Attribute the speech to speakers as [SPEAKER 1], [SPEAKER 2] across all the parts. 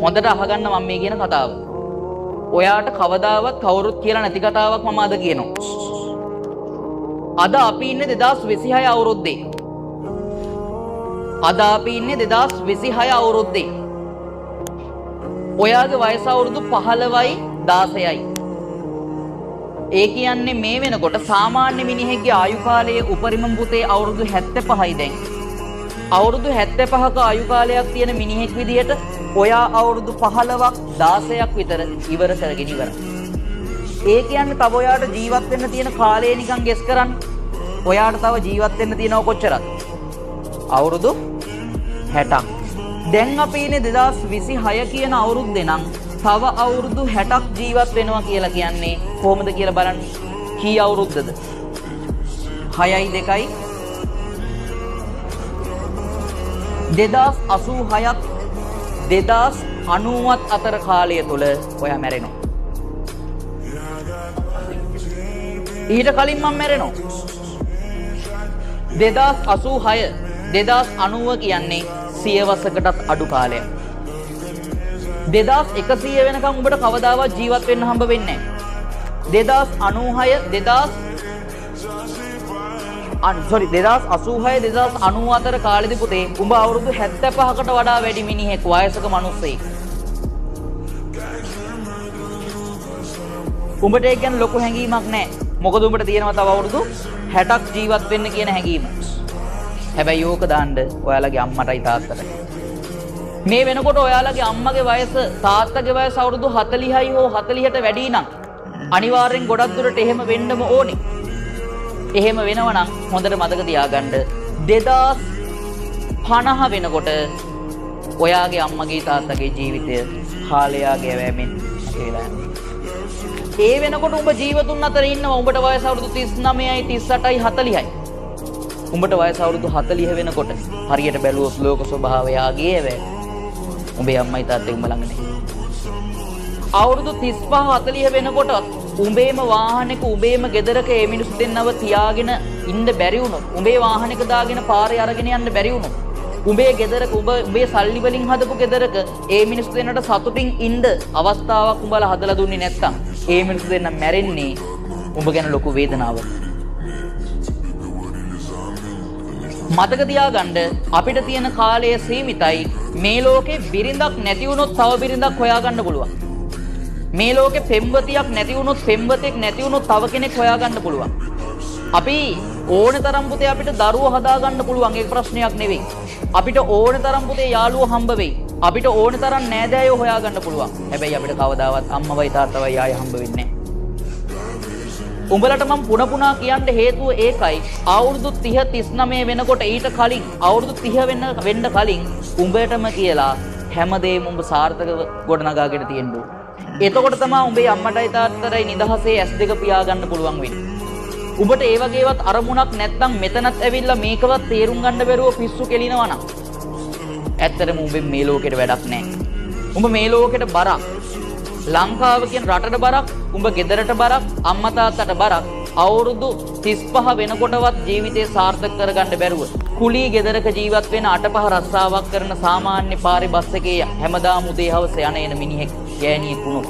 [SPEAKER 1] හොඳට අහගන්න මම මේ කියන කතාව. ඔයාට කවදාවත් කවුරුත් කියලා නැති කතාවක් මම අද කියනවා. අද අපි ඉන්නේ 2026 අවුරුද්දේ. අද අපි ඉන්නේ 2026 අවුරුද්දේ. ඔයාගේ වයස අවුරුදු 15යි 16යි. ඒ කියන්නේ මේ වෙනකොට සාමාන්‍ය මිනිහෙක්ගේ ආයු කාලයේ උපරිම පුතේ අවුරුදු 75යි දැන්. අවුරුදු 75ක ආයු කාලයක් තියෙන මිනිහෙක් විදිහට ඔයා අවුරුදු 15ක් 16ක් විතර ඉවර කරගෙන ඉවරයි. ඒ කියන්නේ තව ඔයාට ජීවත් වෙන්න තියෙන කාලය නිකන් ගෙස් කරන්න. ඔයාට තව ජීවත් වෙන්න තියෙනව කොච්චරද? අවුරුදු 60ක්. දැන් අපි ඉන්නේ 2026 කියන අවුරුද්දේ නම් තව අවුරුදු 60ක් ජීවත් වෙනවා කියලා කියන්නේ කොහොමද කියලා බලන්න. කී අවුරුද්දද? 6යි 2යි 2086ත් 2090ත් අතර කාලය තුල ඔයා මැරෙනවා. ඊට කලින් මම මැරෙනවා. 2086 2090 කියන්නේ සියවසකටත් අඩු කාලයක්. 2100 වෙනකන් උඹට කවදාවත් ජීවත් වෙන්න හම්බ වෙන්නේ නැහැ. 2096 2086 2090 අතර කාලෙදි පුතේ උඹ අවුරුදු 75කට වඩා වැඩි මිනිහෙක්, වයසක මිනිස්සෙක්. උඹට ඒක ගැන ලොකු හැඟීමක් නැහැ. මොකද උඹට තියෙනවා තව අවුරුදු 60ක් ජීවත් වෙන්න කියන හැඟීම. හැබැයි ඕක දාන්න ඔයාලගේ අම්මටයි තාත්තටයි. මේ වෙනකොට ඔයාලගේ අම්මගේ වයස තාත්තගේ වයස අවුරුදු 40යි හෝ 40ට වැඩි නම් අනිවාර්යෙන් ගොඩක් දුරට එහෙම වෙන්නම ඕනේ. එහෙම වෙනවා නම් හොඳට මතක තියාගන්න 2050 වෙනකොට ඔයාගේ අම්මගේ තාත්තගේ ජීවිතය කාලයාගේ වැෑමෙන් නැති වෙලා යනවා. ඒ වෙනකොට උඹ ජීවතුන් අතර ඉන්නවා. උඹට වයස අවුරුදු 39යි 38යි 40යි. උඹට වයස අවුරුදු 40 වෙනකොට හරියට බැලුවොත් ලෝක ස්වභාවය ආගේ වැෑ. උඹේ අම්මයි තාත්තයි උඹ ළඟ නැහැ. අවුරුදු 35 40 වෙනකොට උඹේම වාහනයක උඹේම ගෙදරක ඒ මිනිස්සු දෙන්නව තියාගෙන ඉන්න බැරි වුණොත්, උඹේ වාහනයක දාගෙන පාරේ අරගෙන යන්න බැරි වුණොත්, උඹේ ගෙදරක උඹේ සල්ලි වලින් හදපු ගෙදරක ඒ මිනිස්සු දෙන්නට සතුටින් ඉන්න අවස්ථාවක් උඹලා හදලා දුන්නේ නැත්තම් ඒ මිනිස්සු දෙන්න මැරෙන්නේ උඹ ගැන ලොකු වේදනාවක්. මතක තියාගන්න අපිට තියෙන කාලය සීමිතයි. මේ ලෝකේ බිරිඳක් නැති වුණොත් තව බිරිඳක් හොයාගන්න පුළුවන්. මේ ලෝකේ පෙම්වතියක් නැති වුණොත් පෙම්වතෙක් නැති වුණොත් තව කෙනෙක් හොයාගන්න පුළුවන්. අපි ඕන තරම් පුතේ අපිට දරුවෝ හදාගන්න පුළුවන්, ඒක ප්‍රශ්නයක් නෙවෙයි. අපිට ඕන තරම් පුතේ යාළුවෝ හම්බ වෙයි. අපිට ඕන තරම් නෑදෑයෝ හොයාගන්න පුළුවන්. හැබැයි අපිට කවදාවත් අම්මවයි තාත්තවයි ආයෙ හම්බ වෙන්නේ නෑ. උඹලට මම පුන පුනා කියන්න හේතුව ඒකයි. අවුරුදු 30 39 වෙනකොට ඊට කලින් අවුරුදු 30 වෙන්න කලින් උඹටම කියලා හැමදේම උඹ සාර්ථකව ගොඩනගාගෙන තියෙන්න ඕන. එතකොට තමයි උඹේ අම්මටයි තාත්තටයි නිදහසේ ඇස් දෙක පියා ගන්න පුළුවන් වෙන්නේ. උඹට ඒ වගේවත් අරමුණක් නැත්නම් මෙතනත් ඇවිල්ලා මේකවත් තේරුම් ගන්න බැරුව පිස්සු කෙලිනවා නම් ඇත්තටම උඹේ මේ ලෝකෙට වැඩක් නැහැ. උඹ මේ ලෝකෙට බරක්. ලංකාව කියන රටට බරක්, උඹ ගෙදරට බරක්, අම්මා තාත්තට බරක්. අවුරුදු 35 වෙනකොටවත් ජීවිතේ සාර්ථක කරගන්න බැරුව කුලී ගෙදරක ජීවත් වෙන අටපහ රස්සාවක් කරන සාමාන්‍ය පාරේ බස් එකේ හැමදාම උදේ හවස යන එන මිනිහෙක් ගෑණියෙක් වුණොත්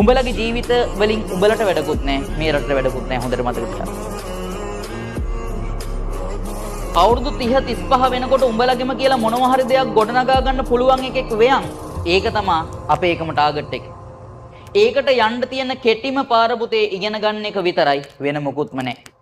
[SPEAKER 1] උඹලගේ ජීවිත වලින් උඹලට වැඩකුත් නැහැ, මේ රටට වැඩකුත් නැහැ. හොඳට මතක තියාගන්න. අවුරුදු 30 35 වෙනකොට උඹලගෙම කියලා මොනවා හරි දෙයක් ගොඩනගා ගන්න පුළුවන් එකෙක් වෙයන්. ඒක තමා අපේ එකම ටාගට් එක. ඒකට යන්න තියෙන කෙටිම පාර පුතේ ඉගෙන ගන්න එක විතරයි, වෙන මොකුත්ම නැහැ.